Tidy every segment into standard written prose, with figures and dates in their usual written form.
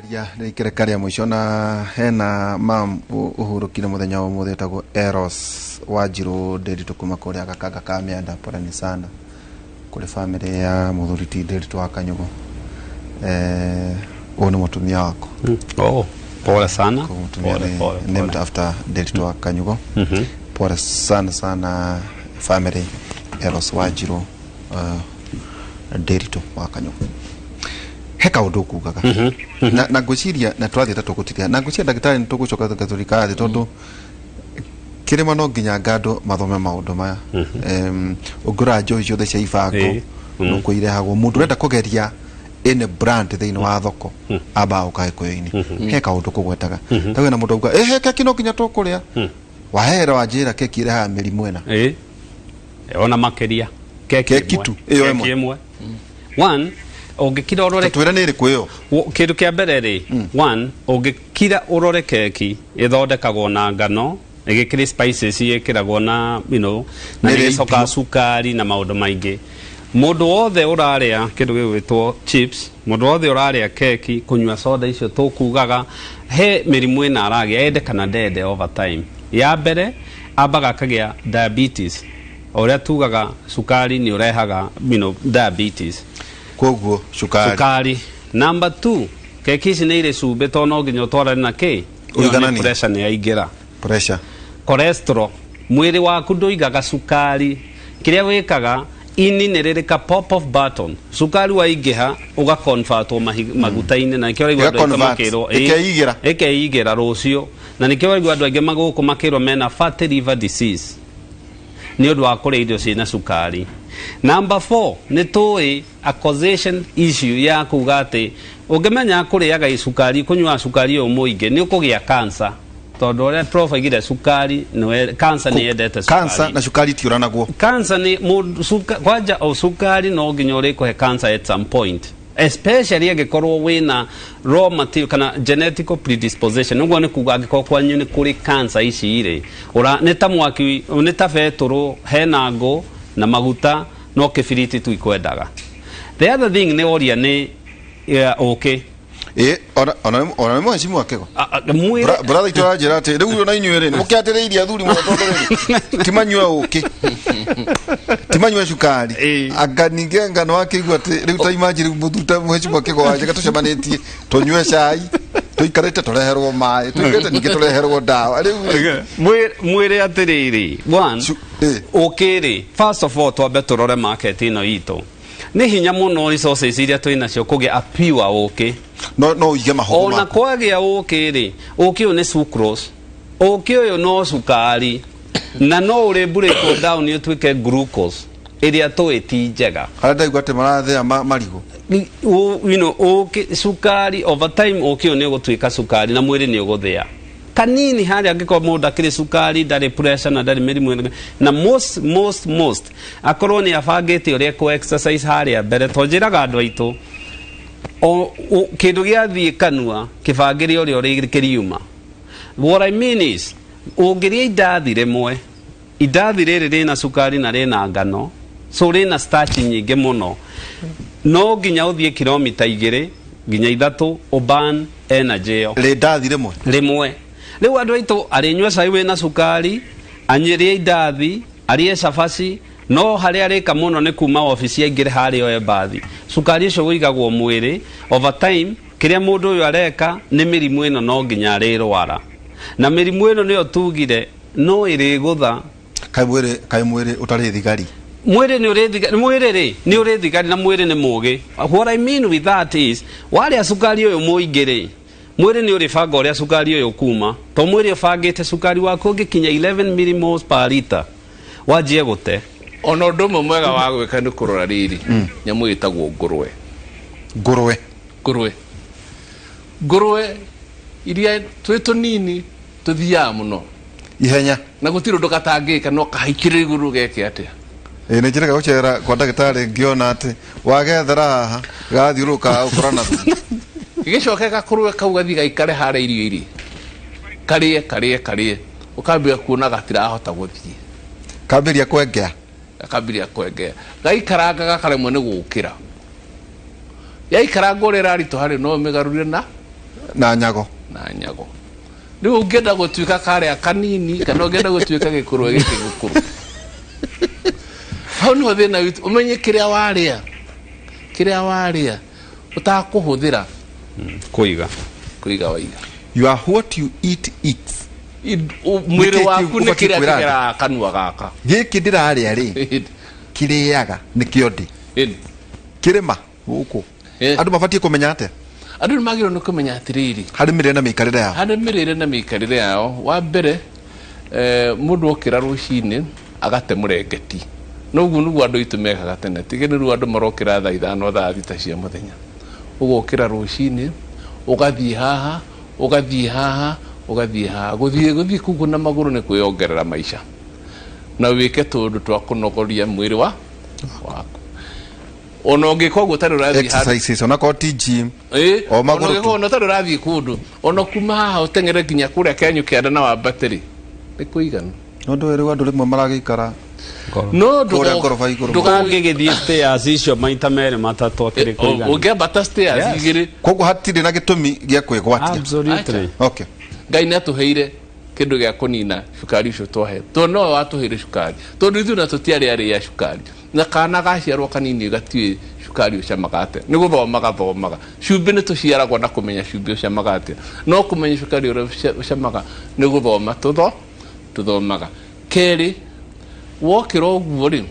Ria rĩikĩrĩka rĩa mũico na hena mam ũhurũkire mũthenya wa ũmũthĩ wĩtagwo Eros Wanjirũ Ndĩritũ kuma kũrĩa Gakanga ka Mĩanda. Poleni sana kũrĩ famĩlĩ ya mũthuri ti Ndĩritũ wa Kanyugo. Ũyũ nĩ mũtumia wakwa. Oh, pole sana. Kwa mũtumia Pole, nĩ pole, named pole. after Ndĩritũ wa Kanyugo. Pole sana sana family Eros Wanjirũ Ndĩritũ wa Kanyugo. He kaũndũ ũkugaga na ngwĩciria na twathiĩ ta tũgũtiria na ngwĩciria ndagĩtarĩ nĩ tũgũcoka tũrikara thĩ tondũ kĩrĩma no nginya ngandũ mathome maũndũ maya. Ũngĩrora njohi ciothe cia ibango no kũirehagwo mũndũ ũrenda kũgeria any brand thĩinĩ wa thoko ambaga gũka gĩkũyũ-inĩ. He kaũndũ kũgwetaga ta wĩna mũndũ auga ĩhe keki no nginya tũkũrĩa wahera wanjĩra keki ĩrehaga mĩrimũ ĩna. Ĩĩ. Ona makĩria keki Keki ĩmwe. tu, ĩyo Keki ĩmwe. ĩmwe. One, ũngĩkira ũrore twĩre nĩ ĩrĩkũ ĩyo. Kĩndũ kĩa mbere rĩ, one, ũngĩkira ũrore keki ĩthondekagwo na ngano ĩgĩkĩrĩ spices ĩkĩragwo na na Nĩ nĩgĩcokaga rĩimbio. Cukari na maũndũ maingĩ. Mũndũ wothe ũrarĩa kĩndũ gĩgwĩtwo chips, mũndũ wothe ũrarĩa keki, kũnyua soda icio tũkugaga, he mĩrimũ ĩna aragĩa ende kana ndende over time. Ya mbere ambaga akagĩa diabetes, o ũrĩa tugaga cukari nĩ ũrehaga diabetes. Koguo cukari. Cukari. Number 2, keki ici nĩ irĩ cumbĩ tondũ no nginya ũtwarane na kĩ? Ĩyo nĩ Ũigananie. pressure nĩ yaingĩra. Pressure. Cholesterol, mwĩrĩ waku ndũigaga cukari. Kĩrĩa wĩkaga, ini nĩ rĩrĩ ka pop off button. Cukari waingĩha ũgaconvertwo maguta-inĩ na nĩkĩo ũraigua andũ aingĩ Ĩga-convert, makĩrwo, ĩĩ, ĩkeigĩra. ĩkeigĩra rũciũ. Na nĩkĩo ũraigua andũ aingĩ magũkũ makĩrwo mena fatty liver disease nĩ ũndũ wa kũrĩa irio ciĩna cukari. Number 4, nĩ tũĩ a causation issue ya kuga atĩ ũngĩmenya kũrĩaga cukari, kũnyuaga cukari ũyũ mũingĩ nĩ ũkũgĩa cancer, tondũ ũrĩa prof aigire cukari nĩwe, cancer nĩ yendete cukari. Cancer na cukari itiũranagwo. Cancer nĩ mũndũ, kwanja o cukari no nginya ũrĩkũhe cancer at some point, especially angĩkorwo wĩna raw material kana genetic predisposition. Ũguo nĩ kuga angĩkorwo kwanyu nĩ kũrĩ cancer ici rĩ, nĩ ta mwaki, nĩ ta betũrũ, hena ngũ na maguta no kĩbiriti tu ikwendaga. The other thing nĩ oria nĩ ũkĩ. Ĩ, ona nĩ mheshimiwa Kĩgo. Mwĩre Brother itũ aranjĩra atĩ rĩu ona inyuĩ rĩ mũkĩatĩrĩirie athuri mũno tondũ rĩrĩ ti manyue ũkĩ ti manyue cukari. Anga ningĩ anga nĩ wakĩigua atĩ rĩu ta imagine rĩu mũthuri ta mheshimiwa Kĩgo wanjĩka tũcemanĩtie tũnyue cai tũikarĩte tũreherwo maĩ tũikarĩte ningĩ tũreherwo ndawa rĩu rĩ. Mwĩre atĩrĩrĩ, one, ũkĩ rĩ, first of all twambe tũrore market ĩno itũ nĩ hinya mũno resources iria twĩ nacio kũgĩa a pure ũkĩ. No ũige mahũthũ Ona maku. Kwagĩa ũkĩ rĩ, ũkĩ ũyũ nĩ sucrose, ũkĩ ũyũ no cukari na no ũrĩ break down ũtuĩke glucose ĩrĩa tũĩ ti njega. Harĩa ndaigua atĩ marathĩa marigũ. Ũkĩ cukari over time ũkĩ ũyũ nĩ ũgũtuĩka cukari na mwĩrĩ nĩ ũgũthĩa kanini harĩa angĩkorwo mũndũ akĩrĩ cukari ndarĩ pressure na ndarĩ mĩrimũ ĩngĩ. Na most most most akorwo nĩ abangĩte ũrĩa kũ exercise harĩa mbere to njĩraga andũ aitũ kĩndũ gĩathiĩ kanua kĩbangĩre ũrĩa ũrĩ kĩriuma. What I mean is ũngĩrĩa indathi rĩmwe, indathi rĩrĩ rĩna cukari na rĩna ngano, so rĩna starch nyingĩ mũno, no nginya ũthiĩ kilomita 2 nginya 3 ũburn energy ĩyo. Rĩndathi rĩmwe. Rĩmwe. Rĩu andũ aitũ arĩnyua cai wĩna cukari, anyĩrĩe indathi, arĩe cabaci, no harĩa arĩka mũno nĩ kuma obici aingĩre harĩa oe mbathi. Cukari ũcio ũigagwo mwĩrĩ over time. Kĩrĩa mũndũ ũyũ areka nĩ mĩrimũ ĩno no nginya arĩrwara, na mĩrimũ ĩno nĩyo tugire no ĩrĩgũtha. Kaĩ mwĩrĩ ũtarĩ thigari. Mwĩrĩ nĩ ũrĩ thigari, mwĩrĩ rĩ nĩ ũrĩ thigari na mwĩrĩ nĩ mũgĩ. What I mean with that is warĩa cukari ũyũ mũingĩ rĩ, mwĩrĩ nĩ ũrĩbanga ũrĩa cukari ũyũ kuma to mwĩrĩ ũbangĩte cukari waku ũngĩkinya 11 millimoles per liter wanjie gũte. Ona ũndũ ũmwe mwega wa gwĩka nĩ kũrora rĩrĩ nyamũ ĩtagwo ngũrwe. Ngũrwe. Ngũrwe, ngũrwe iria twĩ tũnini tũthiaga mũno ihenya na gũtirĩ ũndũ gatangĩka no kahaikĩre igũrũ geke atĩa. Ĩ nĩ njĩrĩga gũcera kwa ndagĩtarĩ ngĩona atĩ wagethera haha gathiũrũrũka ũkora na thutha. Gĩgĩcoke gakũrwe kau gathiĩ gaikare harĩa irio irĩ, karĩe karĩe karĩe, ũkambia kuona gatirahota gũthiĩ. Kambĩria kwengea. Gakambĩrĩria kwengea, gaikaranga gakaremwo nĩ gũkĩra, yaikaranga ũrĩa ĩraritũha rĩ no ũmĩgarũre na Na nyago. Na nyago. Rĩu ũngĩenda gũtuĩka karĩa kanini kana ũngĩenda gũtuĩka gĩkũrwe gĩkĩ gĩkũrũ, hau nĩho thĩna witũ. Ũmenye kĩrĩa warĩa, kĩrĩa warĩa ũtakũhũthĩra. Kũiga. Kũiga waiga. You are what you eat eats. Mwĩrĩ Nĩkĩ waku nĩ ũbatiĩ kĩrĩa kwĩra andũ? kĩgeraga kanua gaka. Gĩkĩ ndĩrarĩa rĩ, kĩrĩaga nĩkĩo ndĩ. Kĩrĩma gũkũ. Andũ mabatiĩ kũmenya atĩa? Andũ nĩ magĩrĩirwo nĩ kũmenya atĩrĩrĩ, harĩ mĩrĩre na mĩikarĩre yao. Harĩ mĩrĩre na mĩikarĩre yao, wa mbere, mũndũ okĩra rũcinĩ agate mũrengeti. Na ũguo nĩguo andũ aitũ mekaga tene. Tiga nĩ rĩu andũ marokĩra thaa 5, thaa 6 cia mũthenya. Ũgokĩra rũcinĩ, ũgathiĩ haha, ũgathiĩ haha, ũgathiĩ haha. Gũthiĩ kũu na magũrũ nĩ kwĩyongerera maica. Na wĩke tũũndũ twa kũnogoria mwĩrĩ wa waku. Ona ũngĩka ũguo ũtarĩ ũrathiĩ handũ. Exercises, onakorwo ti gym. O ona magũrũ tu. Ũngĩkorwo ona ũtarĩ ũrathiĩ kũndũ, ona kuma haha ũteng'ere nginya kũrĩa Kenyũ kĩanda na wambate rĩ, nĩ kũiganu. No ndũĩ rĩu andũ rĩmwe maragĩikara no kũrĩa ngoroba igũrũ. Ũngĩgĩthiĩ stairs icio maita merĩ matatũ, akĩrĩ kũigana. Ũngĩambata stairs 2. Koguo hatirĩ na gĩtũmi gĩa kwĩgwatia. Absolutely. Okay. Ngai nĩ atũheire kĩndũ gĩa kũnina cukari ũcio twahe, tondũ nowe watũheire cukari, tondũ ithuĩ na tũtiarĩ arĩa cukari. Na kana gaciarwo kanini gatiũĩ cukari ũcamaga atĩa, nĩ gũthoma gathomaga. Cumbĩ nĩ tũciaragwo na kũmenya cumbĩ ũcamaga atĩa, no kũmenya cukari ũrĩa ũcamaga nĩ gũthoma tũthomaga. Kerĩ, wokĩra ũguo rĩ,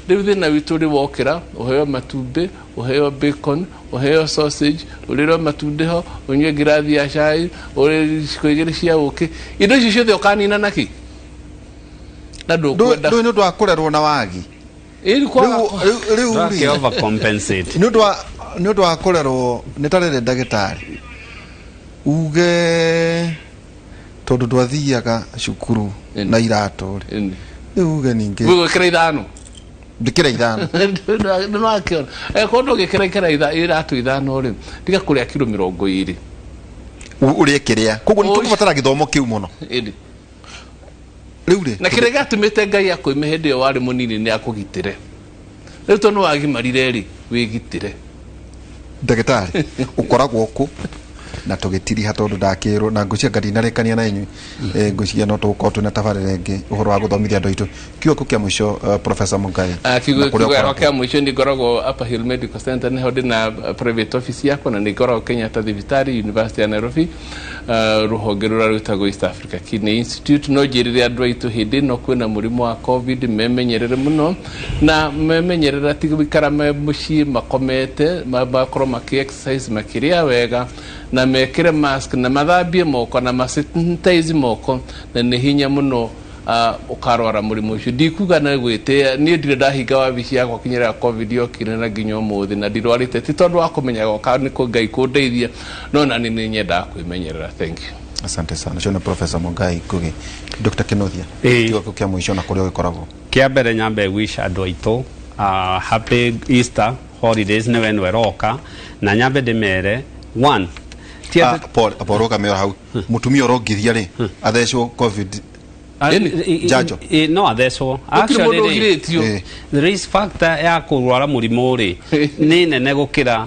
rĩu thĩna witũ rĩ, wokĩra ũheo matumbĩ, ũheo bacon, ũheo sausage, ũrĩrwo matunda ho, ũnyue ngirathi ya cai, ũrĩe iciko 2 cia ũkĩ. Indo icio ciothe ũkanina nakĩ na ndũkwenda? Ndũĩ nĩ ũndũ wa kũrerwo na wagi. Ĩĩ, kwaga. Rĩu rĩ, Ndũrakĩ overcompensate. Nĩ ũndũ wa kũrerwo nĩ ta rĩrĩ, ndagĩtarĩ uge tondũ ndwathiaga cukuru na iratũ rĩ, rĩu uge ningĩ gwĩkĩra 5. Ndĩkĩra 5. Nĩwakĩona korwo ndũgĩkĩra ikĩra iratũ 5 rĩ, tiga kũrĩa kiro 20. Ũrĩe kĩrĩa, koguo nĩ Oi. tũkũbatara gĩthomo kĩu mũno. Rĩu rĩ, Na kĩrĩa gĩatũmĩte Ngai akũime hĩndĩ ĩyo warĩ mũnini nĩ akũgitĩre. Rĩu tondũ nĩ wagimarire rĩ, wĩgitĩre. Ndagĩtarĩ, ũkoragwo kũ? Na tũgĩtiriha tondũ ndakĩrwo na ngwĩciria nga ndinarĩkania na inyuĩ. Ngwĩciria no tũgũkorwo twĩna tabarĩra ĩngĩ ũhoro wa gũthomithia andũ aitũ. Kiugo kĩu kĩa mũico, Professor Mũngai, Ah, kiugo na kũrĩa kiugo ũkoragwo. Kĩa mũico, nĩ ngoragwo Upper Hill Medical Center, nĩho ndĩna private office yakwa, na nĩ ngoragwo Kenyatta Thibitarĩ, University ya Nairobi, rũhonge rũrĩa rwĩtagwo East Africa Kidney Institute. No njĩrĩre andũ aitũ, hĩndĩ ĩno kwĩna mũrimũ wa COVID, memenyerere mũno, na memenyerera ti gũikara me mũciĩ makomete, makorwo makĩ exercise, makĩrĩa wega, na mekĩre mask, na mathambie moko, na masanitize moko, na nĩ hinya mũno ũkarwara mũrimũ ũcio. Ndikuga na gwĩtĩa, niĩ ndirĩ ndahinga wabici yakwa kinya rĩrĩa COVID yokire na nginya ũmũthĩ, na ndirwarĩte. Ti tondũ wa kũmenya goka nĩ kũ Ngai kũndeithia, no nani nĩ nyendaga kwĩmenyerera. Thank you. Asante sana. Ũcio nĩ Professor Mũngai Ngugi. Dr. Kinuthia, kiugo kĩu kĩa mũico na kũrĩa ũgĩkoragwo. Kĩa mbere, nyambe wish andũ aitũ happy Easter holidays, nĩwe ĩno ĩroka, na nyambe ndĩmere one ti Ah, Paul, Paul, rũgamĩra hau. Mũtumia ũrongithia rĩ, athecwo COVID? Ah, Ĩni, njanjo. No athecwo. Gũtirĩ Actually mũndũ rĩ, ũgirĩtio. The risk factor ya kũrwara mũrimũ rĩ nĩ nene gũkĩra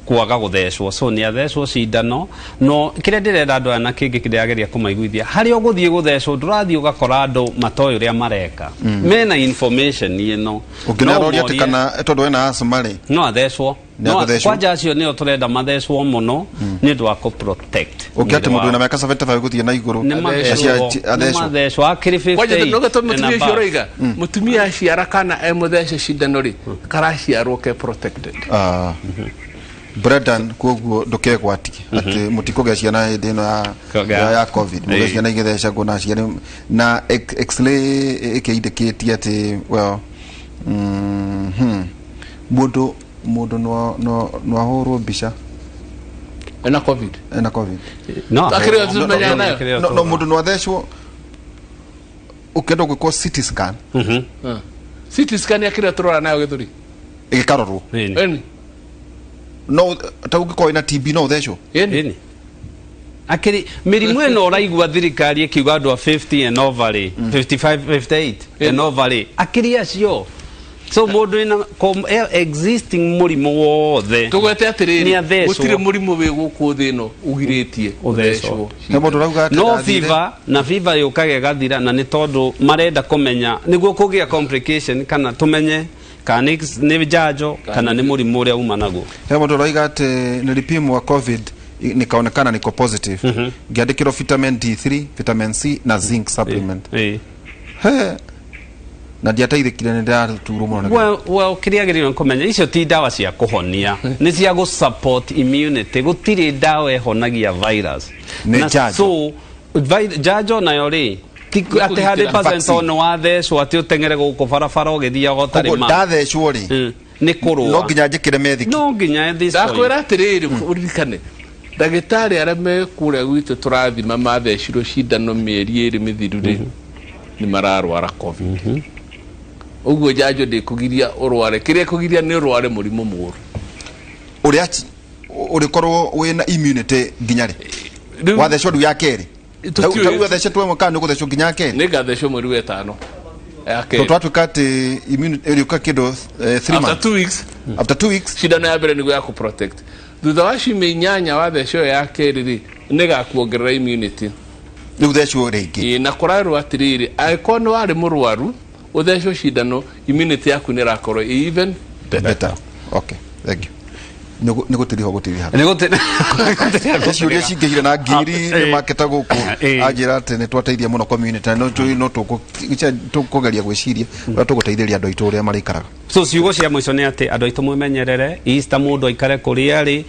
kwaga gũthecwo, so nĩ athecwo cindano. No kĩrĩa ndĩrenda andũ aya na kĩngĩ kĩndĩrageria kũmaiguithia, harĩa ũgũthiĩ gũthecwo, ndũrathiĩ ũgakora andũ matoĩ ũrĩa mareka mena information ĩno. Ũngĩ nĩ No aroria atĩ ũmorie. kana tondũ ena asthma rĩ, No athecwo. Nĩ No, agũthecwo? kwanja acio nĩo tũrenda mathecwo mũno nĩ ũndũ wa kũ protect Ũngĩ atĩ mwĩrĩ mũndũ wao. wĩna mĩaka 75 gũthiĩ na igũrũ, Nĩ mathecwo. athecwo? Nĩ mathecwo akĩrĩ Kwanja 50 no gĩtũmi and mũtumia ũcio above. ũroiga mũtumia aciara kana emũthece cindano rĩ, karaciarwo ke protected. Ah. Brendan, koguo ndũkegwatie atĩ mũtikũgĩa ciana hĩndĩ ĩno ya Kũgĩa. ya COVID, mũgĩe ciana igĩthecagwo na ciana na x-ray ĩkĩindĩkĩtie atĩ, well, mũndũ no ahũrwo mbica ena COVID. Ena COVID. No. Akĩrĩ o tumenyaga nayo. Akĩrĩ o No mũndũ no athecwo ũkĩenda gwĩkwo CT scan? CT scan akĩrĩ tũrora nayo gĩthũri. Ĩgĩkarorwo. Ĩni. Ĩni. No ta ũngĩkorwo wĩna TB no ũthecwo? Ĩni. Ĩni. Akĩrĩ mĩrimũ ĩno ũraigua thirikari ĩkiuga andũ a 50 and over rĩ, 55, 58 and over rĩ, akĩrĩ acio. So mũndũ wĩna existing mũrimũ wothe Tũgwete nĩ atĩrĩrĩ, athecwo. Gũtirĩ mũrimũ wĩ gũkũ thĩ ĩno ũgirĩtie Ũthecwo. ũthecwo. He mũndũ ũrauga atĩ No ndathire- fever na fever yũkaga ĩgathira, na nĩ tondũ marenda kũmenya nĩguo kũgĩa complication, kana tũmenye kana nĩ njanjo kana nĩ mũrimũ ũrĩa uma naguo. He mũndũ ũroiga atĩ nilipimwa COVID, nikaonekana niko positive, ngĩandĩkĩrwo vitamin D3, vitamin C na zinc supplement. He na ndiateithĩkire, nĩ ndĩraturwo mũno nĩ Well, kĩrĩa agĩrĩirwo nĩ kũmenya, icio ti ndawa cia kũhonia, nĩ cia gũ support immunity. Gũtirĩ ndawa ĩhonagia virus. Nĩ Na njanjo. So njanjo nayo rĩ, ti atĩ kũgitĩra. 100% Vaccine. nĩ wathecwo atĩ ũteng'ere gũkũ barabara ũgĩthiaga ũtarĩ Koguo ma ndathecwo rĩ, Nĩ kũrũa. No nginya njĩkĩre methiki? No nginya at this point. Ndakwĩra atĩrĩrĩ, ũririkane ndagĩtarĩ arĩa me kũrĩa gwitũ tũrathima mathecirwo cindano mĩeri 2 mĩthiru rĩ, nĩ mararwara COVID. Ũguo njanjo ndĩkũgiria ũrware, kĩrĩa ĩkũgiria nĩ ũrware mũrimũ mũũru. Ũrĩa ũrĩkorwo wĩna immunity nginya rĩ? Rĩu- Wathecwo rĩu ya kerĩ? Tũtiũĩ. Tau wathecetwo ĩmwe, kana nĩ ũgũthecwo nginya ya kerĩ? Nĩ ngathecwo mweri wa ĩtano ya Tondũ kerĩ. twatuĩka atĩ immunity ĩrĩũka kĩndũ 3 After months. 2 weeks. After 2 weeks. Cindano ya mbere nĩguo ya kũ-protect. Thutha wa ciumia 8 wathecwo ĩyo ya kerĩ rĩ, nĩgakuongerera immunity. Rĩu thecwo rĩngĩ? Ĩĩ, na kũrerwo atĩrĩrĩ, angĩkorwo nĩ warĩ mũrwaru, ũthecwo cindano, immunity yaku nĩ ĩrakorwo ĩ even better. Better. Okay, thank you. Nĩ gũtiriha, gũtiriha. Nĩ Ciũria cingĩhire na ngiri nĩ maketa gũkũ. Anjĩra atĩ nĩ twateithia mũno community, na no tũkũgeria gwĩciria ũrĩa tũgũteithĩria andũ aitũ ũrĩa marĩikaraga. So ciugo cia mũico nĩ atĩ andũ aitũ mwĩmenyerere Easter, mũndũ aikare kũrĩa arĩ,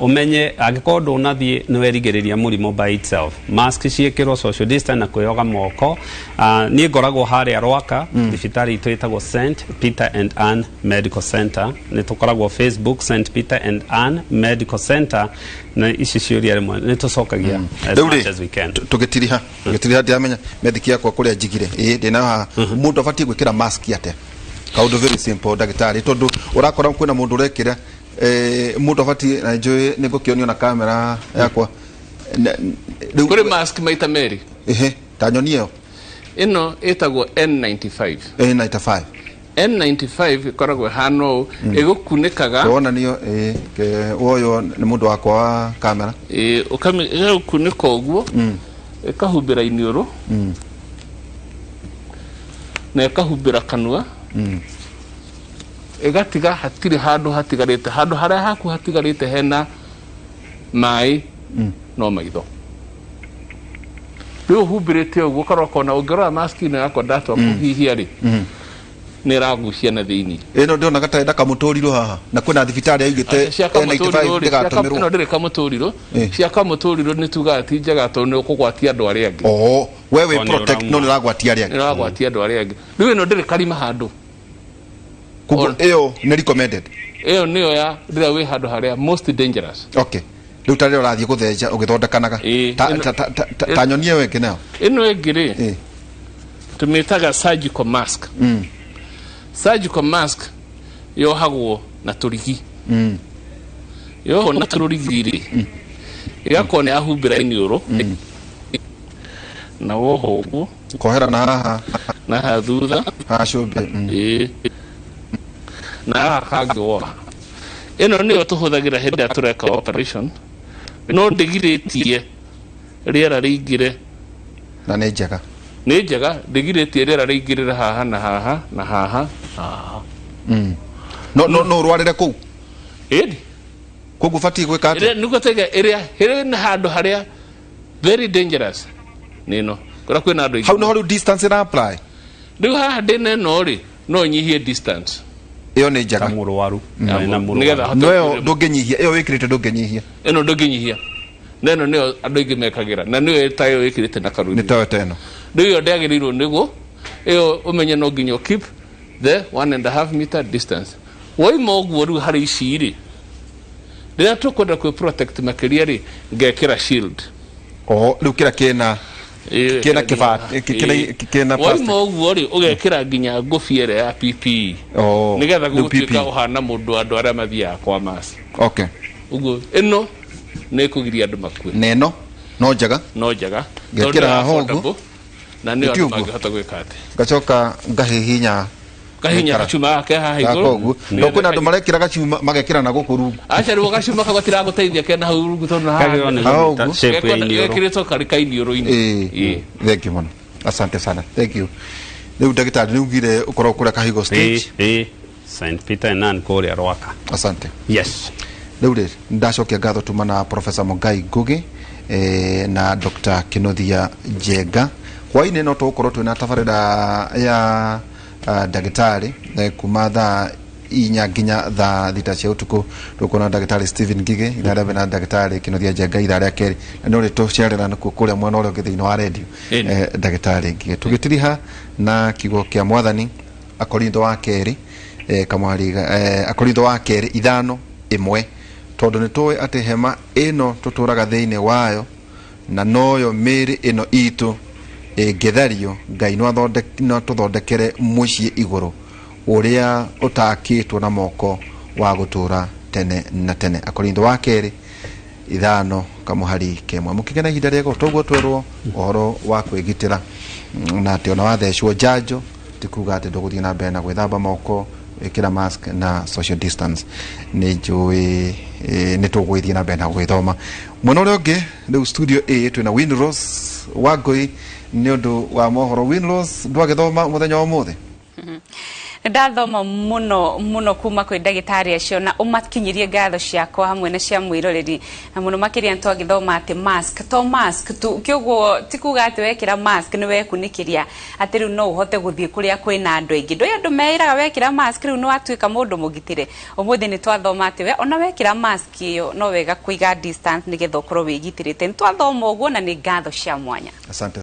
ũmenye angĩkorwo ndũnathiĩ nĩ werigĩrĩria mũrimũ by itself. Mask ciĩkĩrwo, social distance na kwĩyoga moko. Niĩ ngoragwo harĩa Rwaka, thibitarĩ itũ ĩtagwo St Peter and Ann Medical Center. Nĩ tũkoragwo Facebook, St Peter and Ann Medical Center, na ici ciũria rĩmwe nĩ tũcokagia as Rĩu much rĩ, as we can. Tũgĩtiriha, ndiramenya methiki yakwa kũrĩa njigire. Ĩ ndĩnayo haha. Mũndũ abatiĩ gwĩkĩra mask atĩa? Kaũndũ very simple, ndagĩtarĩ, tondũ ũrakora kwĩna mũndũ ũrekĩra, mũndũ abatiĩ, na njũĩ nĩ ngũkĩonio na kamera yakwa. Rĩu Kũrĩ mask maita merĩ. Ehe, ta nyonie ĩyo. Ĩno ĩtagwo N95. N95. N95 ĩkoragwo ĩhana ũũ, ĩgũkunĩkaga. Wonanio ĩ ũyũ nĩ mũndũ wakwa wa kamera. Ĩ, ĩgagũkunĩka ũguo, ĩkahumbĩra iniũrũ na ĩkahumbĩra kanua, ĩgatiga hatirĩ handũ hatigarĩte, handũ harĩa haku hatigarĩte hena maĩ no maitho. Rĩu ũhumbĩrĩte ũguo, ũkarora ũkona ũngĩrora mask ĩno yakwa ndatua kũhihia rĩ, nĩ ĩragucia na thĩinĩ. Ĩno ndĩronaga ta enda kamũtũrirũ haha, na kwĩna thibitarĩ yaugĩte Cia N95 kamũtũrirũ rĩ, ndĩgatũmĩrwo. ĩno ndĩrĩ kamũtũrirũ. Cia kamũtũrirũ nĩ tugaga ti njega tondũ nĩ ũkũgwatia andũ arĩa angĩ. Oo, we wĩ Tondũ nĩ protect, no ũrauma. nĩ ũragwatia arĩa Nĩ angĩ. ũragwatia andũ arĩa angĩ. Rĩu ĩno ndĩrĩ karima handũ. Koguo ĩyo nĩ recommended? Ĩyo nĩyo ya rĩrĩa wĩ handũ harĩa most dangerous. Okay, rĩu ta rĩrĩa ũrathiĩ gũthenja ũgĩthondekanaga. Ta nyonie ĩyo ĩngĩ nayo. Ĩno ĩngĩ rĩ, tũmĩtaga surgical mask. Surgical mask yohagwo na tũrigi. Yohwo na tũrigi rĩ, ĩgakorwo nĩ yahumbĩra iniũrũ na woho ũguo. Kohera na haha. Na haha thutha. Haha cumbĩ. Ĩĩ, na haha kangĩ woha. Ĩno nĩyo tũhũthagĩra hĩndĩ ĩrĩa tũreka operation, no ndĩgirĩtie rĩera rĩingĩre. Na nĩ njega? Nĩ njega, ndĩgirĩtie rĩera rĩingĩrĩre haha na haha na haha na haha. No ũrwarĩre kũu? Ĩni. Koguo batiĩ gwĩka atĩa? Nĩguo tũiga ĩrĩa ĩrĩ na handũ harĩa very dangerous nĩ ĩno, kũrĩa kwĩna andũ aingĩ. Hau nĩho rĩu distance ĩra apply? Rĩu haha ndĩna ĩno rĩ, no nyihie distance. Ĩyo nĩ njega. Mũrwaru na mũrwaru. Nĩgetha hote No ĩyo ndũngĩnyihia, ĩyo wĩkĩrĩte ndũngĩnyihia? Ĩno ndũngĩnyihia, na ĩno nĩyo andũ aingĩ mekagĩra, na nĩyo ta ĩyo ĩkĩrĩte na karũri. Nĩ tayo ta ĩno. Rĩu ĩyo ndĩagĩrĩirwo nĩguo ĩyo, ũmenye no nginya ũ keep the 1.5 meter distance. Woima ũguo, rĩu harĩ ici rĩ, rĩrĩa tũkwenda kwĩ protect makĩria rĩ, ngekĩra shield. O rĩu kĩrĩa kĩna kĩna kĩbati, kĩna plastic. Woima ũguo rĩ, ũgekĩra nginya ngũbia ĩrĩa ya PPE, nĩgetha Rĩu gũtuĩka PPE. ũhana mũndũ andũ arĩa mathiaga kwa maci. Ũguo ĩno nĩ ĩkũgiria andũ makue. Na ĩno no njega? No njega. Ngekĩra Tondũ nĩ haha ũguo. affordable, na nĩyo Nĩkĩ andũ ũguo? mangĩhota gwĩka atĩ Ngacoka ngahihinya. Kahinya Gĩkara. gacuma ke haha Gaka igũrũ. ũguo to kwĩna andũ marekĩra gacuma magekĩra na gũkũ rungu. Aca rĩu gacuma kau gatiragũteithia kena hau rungu tondũ na haha Kagĩrĩirwo nĩ Ah, kũnyita ũguo. shape ya iniũrũ. gekĩrĩtwo karĩ kainiũrũ-inĩ. Ĩĩ. Ĩĩ. Thank you mũno, asante sana, thank you. Rĩu ndagĩtarĩ, nĩ ugire ũkorwo kũrĩa Kahigo stage? Ĩĩ, St Peter and Ann kũrĩa Rwaka. Asante. Yes. Rĩu rĩ, ndacokia ngatho tuma na Professor Mugai Ngugi na Dr Kinuthia Njenga. Hwainĩ no tũgũkorwo twĩna tabarĩra ya ndagĩtarĩ kuma thaa 4 nginya thaa 6 cia ũtukũ. Tũkuona ndagĩtarĩ Stephen Ngige ithaa rĩa mbere na ndagĩtarĩ Kinuthia Njenga ithaa rĩa kerĩ, na nĩ ũrĩtũcerera nakuo kũrĩa mwena ũrĩa ũngĩ thĩinĩ wa redio. Ĩni. Ndagĩtarĩ Ngige, tũgĩtiriha na kiugo kĩa Mwathani, Akorintho wa kerĩ kamwari Akorintho wa kerĩ 5:1, tondũ nĩ tũĩ atĩ hema ĩno tũtũraga thĩinĩ wayo, na noyo mĩĩrĩ ĩno itũ, ĩngĩthario, Ngai no atũthondekere mũciĩ igũrũ ũrĩa ũtakĩtwo na moko, wa gũtũra tene na tene. Akorintho wa kerĩ 5 kamũhari kemwe. Mũkĩgĩa na ihinda rĩega. Toguo twerwo ũhoro wa kwĩgitĩra, na atĩ ona wathecwo njanjo ti kuga atĩ ndũgũthiĩ na mbere na gwĩthamba moko, ĩkĩra mask na social distance. Nĩ njũĩ nĩ tũgũgĩthiĩ na mbere na gwĩthoma. Mwena ũrĩa ũngĩ rĩu studio A twĩna Winrose Wangũi nĩ ũndũ wa mohoro. Winrose, ndwagĩthoma mũthenya wa ũmũthĩ? Ndathoma muno muno kuma kwĩ ndagĩtarĩ acio, na ũmakinyirie ngatho ciakwa hamwe na cia mwĩroreri, na mũno makĩria nĩtwagĩthoma atĩ mask to mask tu. Kĩoguo ti kuga atĩ wekĩra mask nĩ wekunĩkĩria atĩ rĩu no ũhote gũthiĩ kũrĩa kwĩna andũ aingĩ. Ndũĩ andũ meĩraga wekĩra mask rĩu nĩ watuĩka mũndũ mũgitĩre. Ũmũthĩ nĩ twathoma atĩ we ona wekĩra mask ĩyo no wega kũiga distance nĩgetha ũkorwo wĩgitĩrĩte. Nĩ twathoma ũguo na nĩ ngatho cia mwanya. Asante.